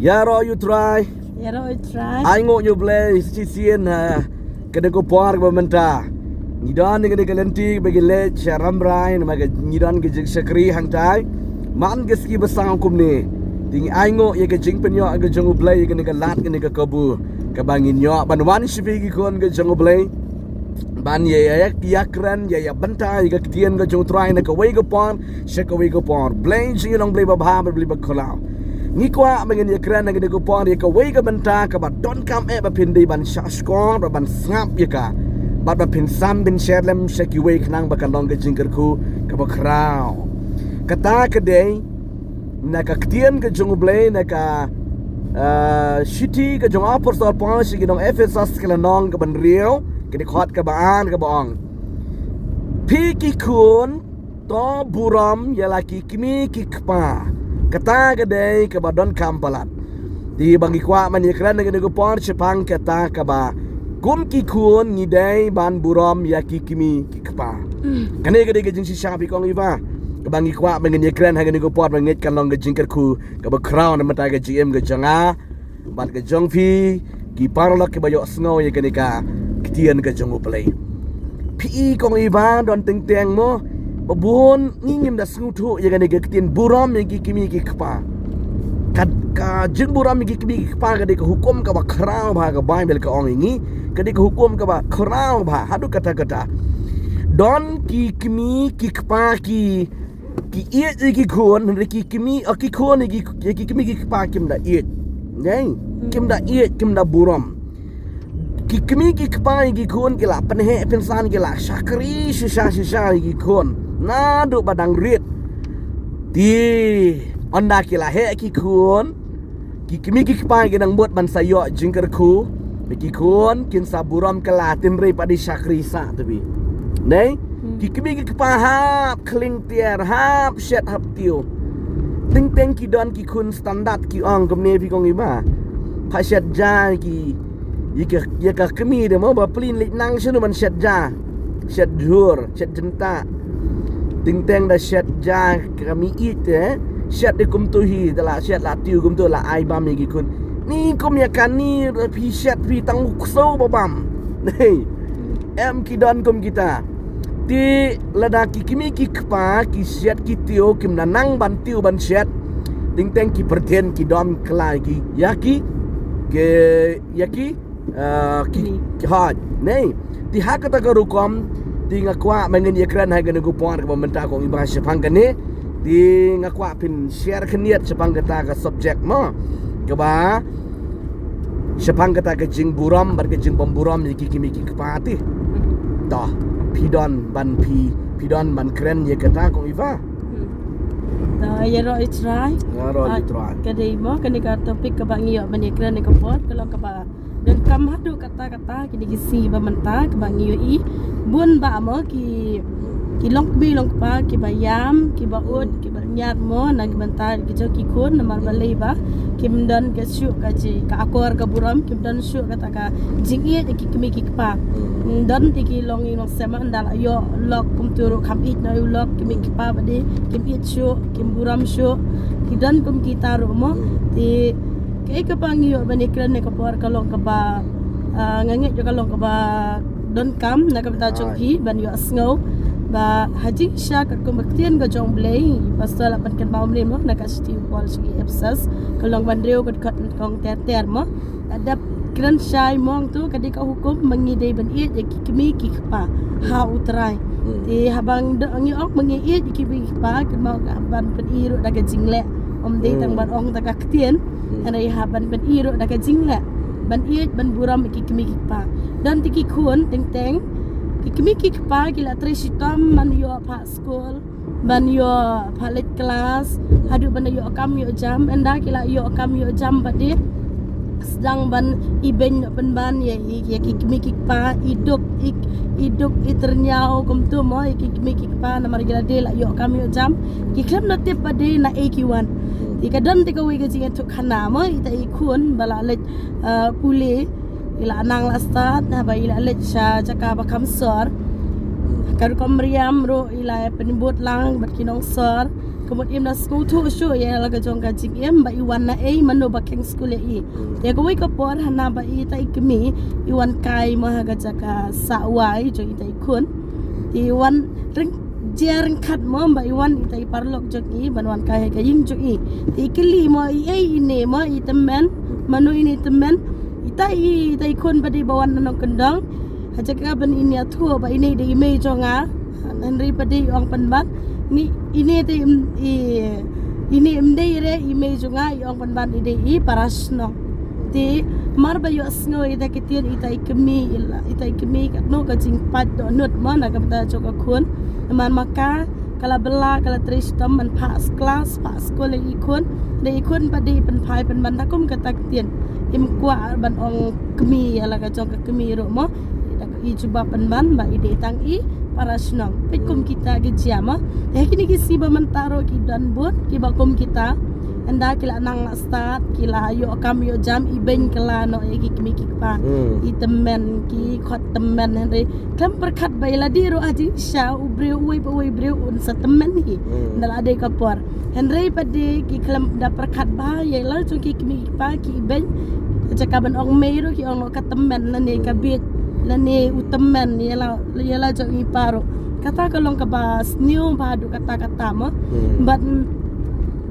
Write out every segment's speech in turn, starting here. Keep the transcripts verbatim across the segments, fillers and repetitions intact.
Ïaroh ïa u Trai. Ïaroh ïa u Trai. Ai nguh ïa u Blei shisien ha kane ka por kaba mynta. Ngi don ïa kane ka lynti ba ngi leit sha Rambrai namar ngi don ka jingshakri hangtai. Man ka sngi ba saw kumne, te ngi ai nguh ïa ka jingpynïoh ka jong u Blei ïa kane ka lad kane ka kabu kaba ngin ïoh ban wan sha phi ki khun ka jong u Blei, ban ïa ïakren ïa ïa bynta ïa ka ktien ka jong u Trai na kawei ka por sha kawei ka por. Blei jong ngi long Blei babha bad Blei bakhlaw. Ngi kwah ba ngin ïakren ha kane ka por ïa kawei ka bynta kaba donkam eh ba phin dei ban shahshkor bad ban sngap ïa ka bad ba phin sam phin sher lem sha kiwei khnang ba kan long ka jingkyrkhu kaba khraw. Kata ka dei na ka ktien ka jong u Blei na ka shithi ka jong u Apostol Paul sha ki nong Ephesos ka lynnong kaba hynriew, ka dkhot kaba ar kaba ong, phi ki khun, to burom ïa la ki kmie ki kpa. Kata ka dei kaba donkam palat. Te ba ngi kwah ban ïakren ha kane ka por shaphang kata kaba kum ki khun ngi dei ban burom ïa ki kmie ki kpa. Kane ka dei ka jingshisha phi kong Eva kaba ngi kwah ba ngin ïakren ha kane ka por ba ngeit kan long ka jingkyrkhu kaba khraw na ka bynta ka jingim ka jong nga bad ka jong phi ki paralok kiba ïohsngew ïa kane ka ktien ka jong u Blei. Phi i kong Eva, don teng teng mo ba bun ngi ngim da sngewthuh ïa kane ka ktien burom ïa ki kmie ki kpa. Ka, ka jingburom ïa ki kmie ki kpa ka dei ka hukum kaba khraw bha, ka Baibl ka ong ïa ngi ka dei ka hukum kaba khraw bha haduh katta katta. Don ki kmie ki kpa ki ki ïeit ïa ki khun, hynrei ki kmie, ki khun ïa ki kmie ki kpa kim da ïeit. Ngai, kim da ïeit, kim da burom. Ki kmie ki kpa ïa ki khun ki la pynheh pynsan, ki la shakri shisha shisha ïa ki khun naduh ba dang rit. Te ynda ki la heh ki khun, ki kmie ki kpa ki nang mut ban sa ïoh jingkyrkhu. Ki khun kin sa burom kylla, hynrei pat dei shakri sah te phi. Nai, ki kmie ki kpa hap khlieng tiar, hap shet hap tiew. Teng teng ki don ki khun standard ki ong kumne phi kong Eva. Pha shet ja ki ïa ka, ïa ka kmie de mo ba plin leit nang shano ban shet ja. Shet jhur, shet jynta. Teng teng da shet ja ka kmie ïeit te. Shet de kumto hi, da la shet la tiew kumto la ai bam ïa ki khun. Ni kum ïa kane phi shet phi tang u ksew ba bam. Em ki don kum kita. Te lada ki kmie ki kpa ki shet ki tiew, kim da nang ban tiew ban shet. Teng teng ki pyrthen ki don kylla ïa ki, ïa ki, ki, ïa ki, ki hoi. Nai, te ha kata ka rukom te nga kwah ba ngin ïakren ha kane ka por kaba mynta kong Eva shaphang kane. Te nga kwah phin share khyndiat shaphang kata ka subject mo, kaba shaphang kata ka jingburom bad ka jingbymburom ïa ki kmie ki kpa te. To, phi don ban phi, phi don ban kren ïa kata kong Eva. To, ïaroh ïa u Trai. Ïaroh ïa u Trai. Ka dei mo kane ka topic kaba ngi ïoh ban ïakren ha kane ka por, ka long kaba donkam haduh katta katta kine ki sngi ba mynta kaba ngi ïohi bun bah mo ki, ki longkmie longkpa kiba ïam, kiba ud, kiba ñiad mo na ka bynta ki jong ki khun namar balei ba kim don ka shuh ka ji, ka akor ka burom, kim don shuh kata ka jingïeit ïa ki kmie ki kpa. Don te ki long ïing long sem, ynda la ïoh lok kumto ruh kham ïeit noh ïa u lok, kmie ki kpa ba dei kim ïeit shuh, kim burom shuh. Ki don kum kita ruh mo. Te kaei kaba ngi ïoh ban ïakren ha kane ka por ka long kaba, ah, nga ngeit ka long kaba donkam na ka bynta jong phi ban ïohsngew ba ha jingshisha katkum ka ktien ka jong u Blei, pastor la pynkynmaw mynne mo na ka shithi u Paul sha ki Ephesos ka lynnong ba hynriew ka dkhot kong ter ter mo. Dap kren shai mo, to ka dei ka hukum ba ngi dei ban ïeit ïa ki kmie ki kpa ha u Trai. Te haba ngi ong ba ngi ïeit ïa ki kmie ki kpa, kynmaw ka ban pyni ruh da ka jingleh. Ym dei tang ban ong da ka ktien, hynrei hap ban pyni ruh da ka jingleh ban ïeit ban burom ïa ki kmie ki kpa. Don te ki khun teng teng ki kmie ki kpa ki la trei shitom ban ïoh phah skul, ban ïoh phah leit klas, haduh ban da ïoh kam ïoh jam. Ynda ki la ïoh kam ïoh jam pat de sdang ban ibeiñ noh pynban ïa, ïa ki kmie ki kpa, i duk, i, i duk i tyrñiaw kumto mo ïa ki kmie ki kpa namar ki la dei la ïoh kam ïoh jam. Ki khlem da tip pat de naei ki wan. Te ka don te kawei ka jingïathuhkhana mo, ita i khun ba la leit, ah, pule, i la nang la stad, haba i la leit sha jaka ba kham sor, ka rukom riam ruh i la pynbud lang bad ki nongsor. Ka mut im na sngewthuh shuh ïa la ka jong ka jingim ba i wan na ei, mano ba kheng skul ïa i. Ïa kawei ka por hana ba ita i kmie i wan kai mo ha ka jaka sawai jong ita i khun. Te i wan ryng jia ryngkat mo ba i wan ita i paralok jong i ban wan kai ha ka ïing jong i. Te i kylli mo i ei ine mo i tymmen, mano ine i tymmen. Ita i ita i khun ba dei ba wan na nongkyndong. Ha jaka ban in ïathuh ba ine dei i mei jong nga. Hynrei pat dei i ong pynban ni ine dei im- i ine im dei re i mei jong nga, i ong pynban i dei i para shnong. Te mar ba ïohsngew ita ki ktien ita i kmie, ita i kmie katno ka jingpait dohnud mo na ka bynta jong ka khun. Namar ma ka ka la bylla, ka la trei shitom ban phah klas, phah skul ïa i khun. Dei i khun pat dei pynphai pynban da kum kata ka ktien. Im kwah ban ong kmie ïa la ka jong ka kmie ruh mo. Da ka i jubab pynban ba i dei tang i para shnong. Peit kum kita ki jia mo. Te ha kine ki sngi ba mynta ruh ki don bun kiba kum kita. Ynda ki la nang la stad, ki la ïoh kam ïoh jam, i beiñ kylla noh ïa ki kmie ki kpa. I tymmen, ki khot tymmen, hynrei khlem pyrkhat ba ïa lade ruh ha jingshisha u briew uwei pa uwei briew un sa tymmen hi. Ynda la dei ka por. Hynrei pat dei ki khlem da pyrkhat bha ïa la jong ki kmie ki kpa ki beiñ. Jaka ban ong mei ruh ki ong noh ka tymmen lane ka bieit lane u tymmen ïa la, ïa la jong i pa ruh. Kata ka long kaba sniew bha haduh katta katta mo. Bad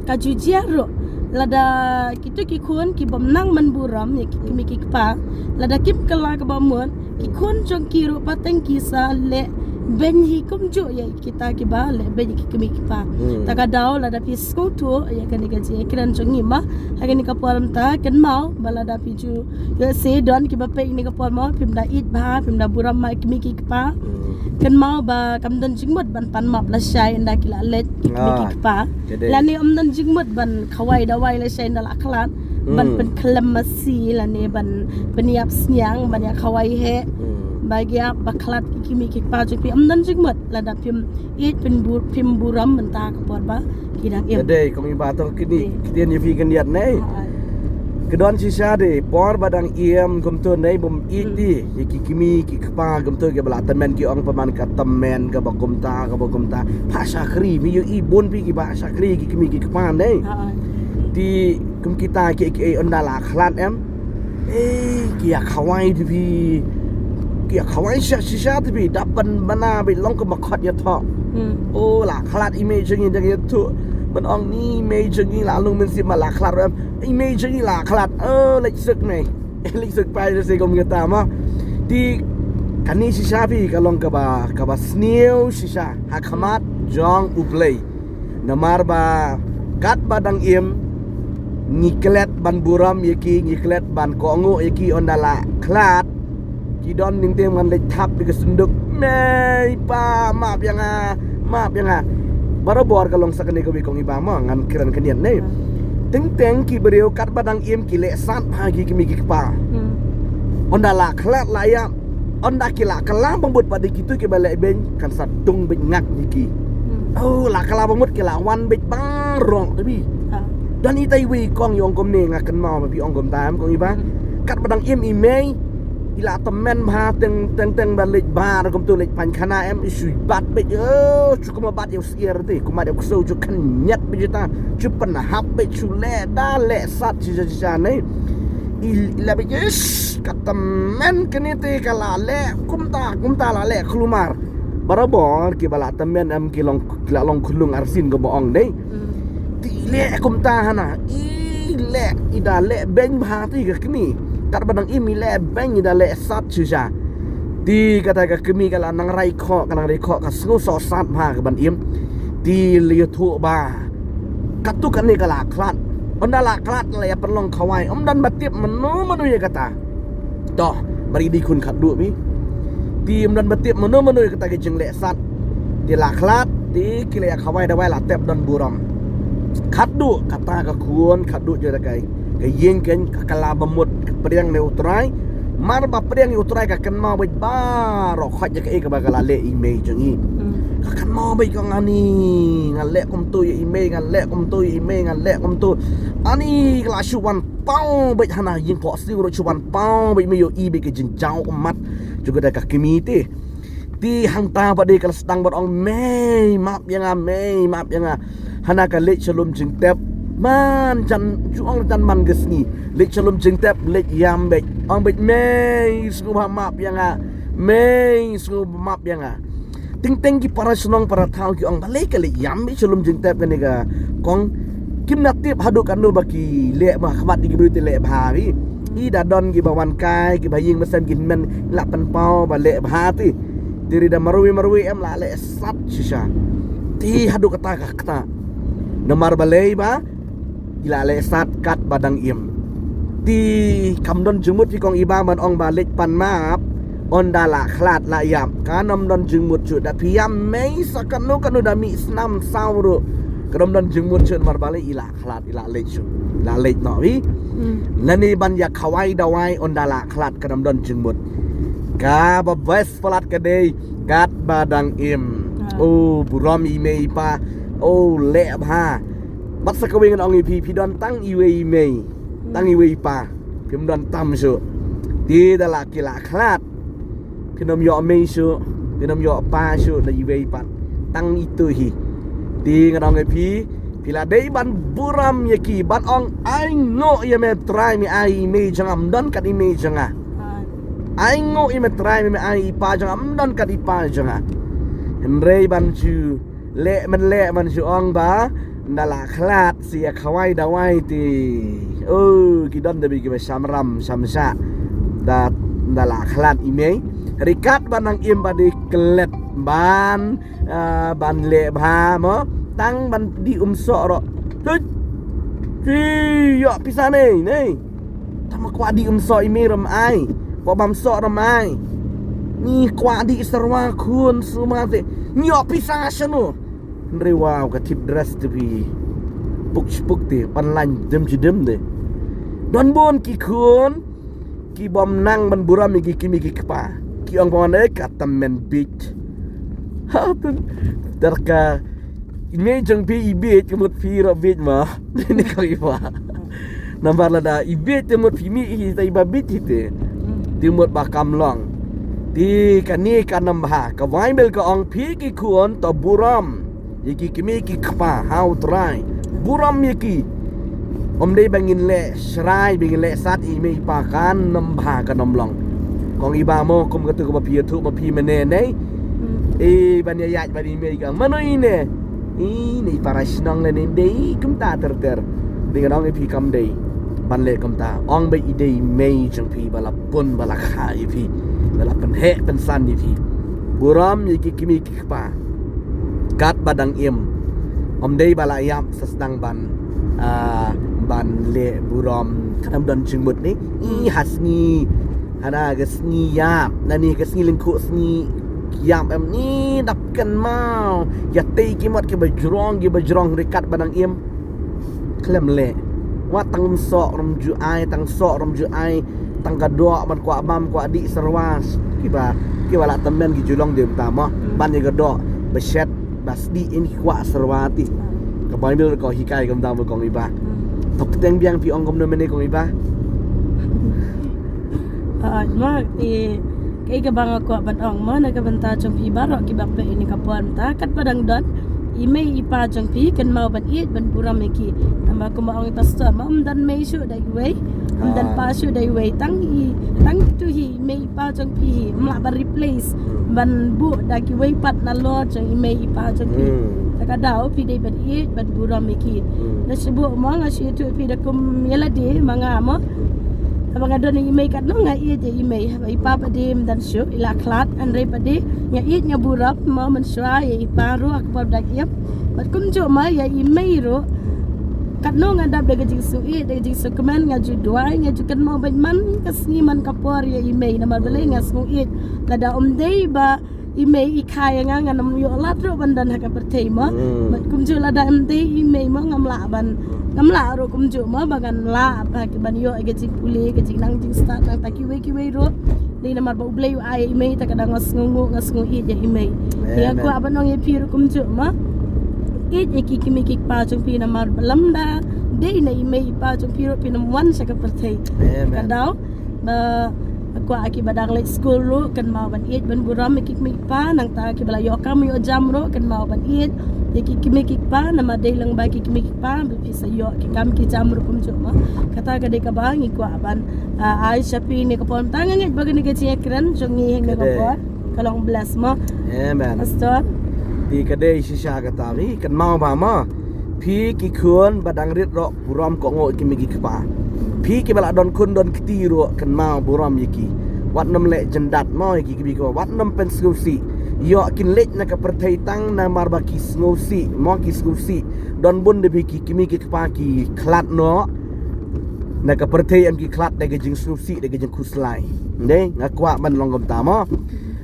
ka ju jia ruh lada kito ki khun ki bym nang man burom ïa ki kmie ki kpa, lada kim kylla kaba mut, ki khun jong ki ruh pateng ki sa leh beiñ hi kumjuh ïa kita kiba leh beiñ ïa ki kmie ki kpa. Ta ka daw lada phi sngewthuh ïa kane ka jingkren jong ngi ma ha kane ka por mynta, kynmaw ba lada phi ju ïoh se don kiba peit ïa kane ka por mo, phim da ïeit bha, phim da burom ma ki kmie ki kpa. Kynmaw ba kam don jingmut ban pan map lashai ynda ki la leh ki kmie ki kpa. Lane ym don jingmut ban khawai dawai lashai ynda la khlad, ban pynkhlem masi lane ban pynïap sniang, ban ïa khawai heh, ba ïap ba khlad ki kmie ki kpa jong phi, ym don jingmut lada phim ïeit, phim bur- phim burom mynta ka por ba ki dang im. Dei kum i ba to kini ktien ïa phi khyndiat ne. Ka don shisha de por ba dang im kumto ne bym ïeit de ïa ki kmie ki kpa kumto kiba la tymmen, ki ong pynban ka tymmen kaba kumta kaba kumta. Pha shakri, mi ïohi bun phi kiba shakri ki kmie ki kpa ne. Te kum kita ki ki ynda la khlad em, ei ki ïa khawai te phi, ki ïa khawai shisha shisha te phi, da pynbna beit long kumba khot ïathoh. O la khlad i mei jong ngi, dang ïathuh ban ong ni mei jong ngi la long mynsiem, ma la khlad em i mei jong ngi la khlad. O leit suk ne. Leit suk pai te se kum kita ma. Te kane shisha phi ka long kaba, kaba sniew shisha ha khmat jong U Blei. Namar ba katba dang im ngi klet ban burom ïa ki, ngi klet ban kohnguh ïa ki, ynda la khlad ki don nyngkong ban leit thap ïa ka synduk, mei pa map ïa nga, map ïa nga. Barabor ka long sa kane kawei kong i ba ma ngan kren khyndiat ne. Teng teng ki briew katba dang im ki leh sat ha ki kmie ki kpa. Ynda la khlad la ïap, ynda ki la kylla bamut pat de kito kiba leh beiñ kan sa dung beit ngak ïa ki. O la kylla bamut ki la wan beit baroh te phi. Don itai iwei kong i ong kumne, nga kynmaw ba phi ong kumta em kong i ba. Katba dang im i mei i la tymmen bha, teng teng teng ba leit bar kumto, leit paikhana em, i shu bat beit, o shu kumba bat ïa u syiar te, kumba ïa u ksew, shu khynñiat beit ita, shu pynhap beit, shu leh da leh sat shisha shisha ne. I la beit, ish, ka tymmen kane te ka la leh kumta kumta, la leh khlumar. Barabor kiba la tymmen em ki long, ki la long khyllung arsien kumba ong ne. Te i leh kumta hana, i leh, i da leh beiñ bha te ka kmie. Katba dang im i leh beiñ, i da leh sat shisha. Te kata ka kmie ka la nang rai khoh, ka nang rai khoh, ka sngew soh sat bha ka ban im. Te la ïathuh ba katto katne ka la khlad. Ynda la khlad la ïa pynlong khawai, ym don ba tip mano mano ïa kata. To, mar i dei khun khatduh phi. Te ym don ba tip mano mano ïa kata ka jingleh sat. Te la khlad, te ki la ïa khawai dawai, la tep don burom. Khatduh kata ka khun khatduh jong ka, ka ïing, ka kylla bamut, ka pdiang ïa U Trai. Mar ba pdiang ïa U Trai ka kynmaw beit baroh khoit ïa kaei kaba ka la leh i mei jong i. Ka kynmaw beit, ka ong ani nga leh kumto ïa i mei, nga leh kumto ïa i mei, nga leh kumto. Ani ka la shu wan paw beit hana ïing phohsniew ruh, shu wan paw beit, me ïohi beit ka jingjaw ummat jong kata ka kmie te. Te hangta pat de ka la sdang ban ong, mei map ïa nga, mei map ïa nga. Hana ka leit sha lum jingtep. Man jan, ju ong jan man ka sngi. Leit sha lum jingtep, leit ïam beit. Ong beit, Mei, sngewbha map ïa nga. Mei, sngewbha map ïa nga. Teng teng ki para shnong para thaw ki ong, balei ka leit ïam beit sha lum jingtep kane ka kong. Kim nang tip haduh katno ba ki leh bha, khmat ïa ki briew te leh bha bha. I da don kiba wan kai, kiba ïing ba sem ki hynmen, la pynpaw ba leh bha te. Te ri da marwei marwei em, la leh sat shisha. Te haduh kata ka kata. Namar balei ba i la leh sat katba dang im. Te kam don jingmut phi kong Iba ban ong ba leit pan map, ynda la khlad la ïap. Kam don jingmut shuh, da phi ïam mei sa katno katno, da mih snam saw ruh. Kam don jingmut shuh namar balei i la khlad, i la leit shuh. I la leit noh wi. Hmm. Lane ban ïa khawai dawai ynda la khlad, kam don jingmut. Kaba best palat ka dei katba dang im. Ah. Oh, burom i mei i pa. Oh, leh bha. Bad sa kawei ngan ong ïa phi, phi don tang iwei i mei, tang iwei i pa. Phim don tam shuh. Te da la ki la khlad, phin ym ïoh mei shuh, phin ym ïoh pa shuh, da iwei pat. Tang itu hi. Te ngan ong ïa phi, phi la dei ban burom ïa ki, ban ong, ainguh ïa me Trai, me ai i mei jong nga, ym don kat i mei jong nga. Ainguh ïa me Trai, me ai i pa jong nga, ym don kat i pa jong nga. Hynrei ban shu leh men leh, ban shu ong ba ynda la khlad sa ïa khawai dawai te. Oh, ki don da bit kiba shamram shamshah. Da, ynda la khlad i mei. Hynrei katba nang im ba dei klet ban, ah, ban leh bha mo. Tang ban dih umsoh ruh. Tut. Ti, ïoh pisa nei, nei. Tang ma kwah dih umsoh i mei ruh ym ai. Kwah bam soh ruh ym ai. Ni kwah dih syrwa khun sumar te. Ïoh pisa shano. Hynrei wow, ka tip dress te phi. Puk puk te, online dem ji dem de. Don bun ki khun ki bym nang ban burom ïa ki kmie ki kpa. Ki ong ba wan, eh, ka tymmen bit. Ha, tun. Dar ka i mei jong phi i bit, ka mut phi ruh bit ma. Ni ka i ba. Namar lada i bit te mut phi mih hi, te i ba bit hi te. Te mut ba kam long. Te kane kam bha, ka Baibl ka ong phi ki khun to burom ïa ki kmie ki kpa ha u Trai. Burom ïa ki. Ym dei ba ngin leh shrai, ba ngin leh sat ïa i mei i pa, kam bha, kam long. Kong Iba mo, kum katu kaba phi ïathuh ma phi mynne nei. Hmm. Eh, ban ïa ïaid bad i mei ka, mano ine? Ine i para shnong lane, dei kumta ter ter. Dei ngan ong ïa phi kam dei ban leh kumta. Ong ba i dei i mei jong phi ba la pun, ba la kha ïa phi, ba la pynheh pynsan ïa phi. Burom ïa ki kmie ki kpa katba dang im. Ym dei ba la ïap sa sdang ban, ah, ban leh burom. Kam don jingmut ne. I ha sngi, hana ka sngi ïap, nani ka sngi lyngkhuh sngi ïap em, ni dap kynmaw ïa tei ki mot kiba jrong, kiba jrong ryngkat ba dang im. Khlem leh. Wat tang umsoh ruh ym ju ai, tang soh ruh ym ju ai, tang ka doh ban kwah bam kwah dih syrwa. Kiba, kiba la tymmen ki ju long de mynta mo. Hmm. Ban ïa ka doh ba shet ba sdih, ïa ki kwah syrwa te. Ka Baibl ka hikai kumta mo Kong Iba. Hmm. To bteng biang phi ong kumno mynne Kong Iba. Ah, mo, eh, kaei kaba nga kwah ban ong mo, na ka bynta jong phi baroh kiba peit ïa kane ka por mynta, katba dang don i mei i pa jong phi, kynmaw ban ïeit ban burom ïa ki. Namar kumba ong i pastor mo, ym don mei shuh da iwei, ym don pa shuh da iwei, tang i, tang itu hi i mei i pa jong phi hi, ym lah ban replace, ban buh da kiwei pat nalor jong i mei i pa jong phi. Hmm. Ta ka daw phi dei ban ïeit ban burom ïa ki. Hmm. Da shu buh mo, nga shu ïathuh phi da kum ïa lade ma nga mo. Haba nga don i mei katno nga ïeit ïa i mei. Haba i pa pat de ym don shuh, i la khlad, hynrei pat de nga ïeit nga burom mo mynshuwa ïa i pa ruh ha ka por ba dang im. Bad kumjuh mo ïa i mei ruh. Katno nga dap da ka jingsngewïeit, da ka jingsngewkmen, nga ju duwai, nga ju kynmaw bad man ka sngi man ka por ïa i mei, namar balei nga sngew ïeit. Lada ym dei ba i mei i kha ïa nga, ngan ym ïoh lad ruh ban don ha ka pyrthei mo. Hmm. Bad kumjuh lada ym dei i mei mo, ngam lah ban, ngam lah ruh kumjuh mo ba ngan lah ba ki ban ïoh ïa ka jingpule, ka jingnang jingstad, nangta kiwei kiwei ruh. Dei namar ba U Blei u ai ïa i mei, ta ka daw nga sngewnguh, nga sngew ïeit ïa i mei. Amen. Ïa kwah ban ong ïa phi ruh kumjuh mo. Ïeit ïa ki kmie ki kpa jong phi namar ba lymda dei na i mei i pa jong phi ruh phin ym wan sha ka pyrthei. Amen. Ka daw ba Kwah ki ba dang leit skul ruh kynmaw ban ïeit ban burom ïa ki kmie ki kpa, nangta ki ba la ïoh kam ïoh jam ruh kynmaw ban ïeit ïa ki kmie ki kpa, namar dei lang ba ki kmie ki kpa ba phi sa ïoh ki kam ki jam ruh kumjuh mo. Kata ka dei kaba ngi kwah ban ai sha phi ne ka por. Tang ngeit ba kane ka jingkren jong ngi ne ka por ka long bless mo. Amen. Pastor. Ti ka dei shisha kata ri kynmaw ba mo. Phi ki khun ba dang rit ruh burom kohnguh ki kmie ki kpa. Phi ki ba la don khun don kti ruh kynmaw burom ïa ki. Wat nym leh jyndat mo ïa ki kmie ki kpa, wat nym pynsngewsih. Ïoh kin leit na ka pyrthei tang namar ba ki sngewsih mo, ki sngewsih. Don bun de phi ki kmie ki kpa ki khlad noh na ka pyrthei em ki khlad da ka jingsngewsih da ka jingkhuslai. Dei nga kwah ban long kumta mo.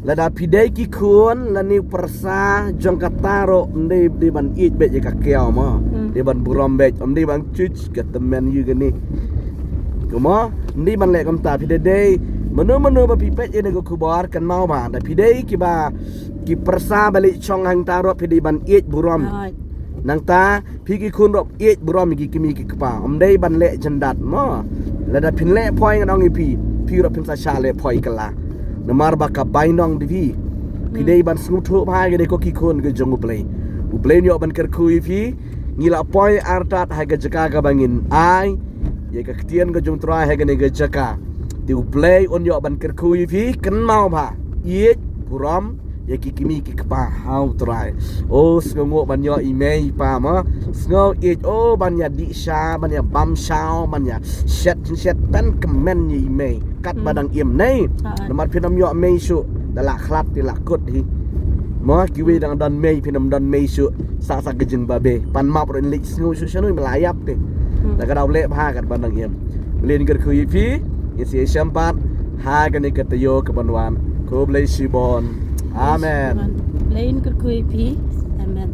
Lada phi dei ki khun lane u pyrsa jong kata ruh, ym dei ban ïeit beit ïa ka kiaw mo. Dei ban burom beit, ym dei ban chuh ka tymmen ïa kane. Kumno ym dei ban leh kumta. Phi dei dei mano mano ba phi peit ïa kane ka khubor kynmaw ba da phi dei ki ba ki pyrsa ba leit shong hangta ruh phi dei ban ïeit burom. Nangta phi ki khun ruh ïeit burom ïa ki kmie ki kpa, ym dei ban leh jyndat mo. Lada phin leh poi ngan ong ïa phi, phi ruh phin sa shah leh poi kylla. Namar ba ka bainong de phi. Phi dei ban sngewthuh bha ïa kane ko ki khun ka jong U Blei. U Blei un ïoh ban kyrkhu ïa phi. Ngi la poi artat ha ka jaka kaba ngin ai ïa ka ktien ka jong U Trai ha kane ka jaka. Te U Blei un ïoh ban kyrkhu ïa phi, kynmaw ba ïeit burom ïa ki kmie ki kpa ha U Trai. O sngewnguh ban ïoh i mei i pa mo. Sngew ïeit o ban ïa dih sha, ban ïa bam sha, ban ïa shet shet pynkmen ïa i mei. Kat ba dang im nei. Namar phin ym ïoh mei shuh da la khlad te la kut hi. Mo kiwei dang don mei phin ym don mei shuh. Sa sa ka jingbabe. Pan map ruh in leit sngew shuh shano ba la ïap te. Da ka daw leh bha kat ba dang im. Lin kyrkhu ïa phi. Ïa si shem pat ha kane ka taïew ka ban wan. Khublei shibun. Amen. Lin kyrkhu ïa phi. Amen.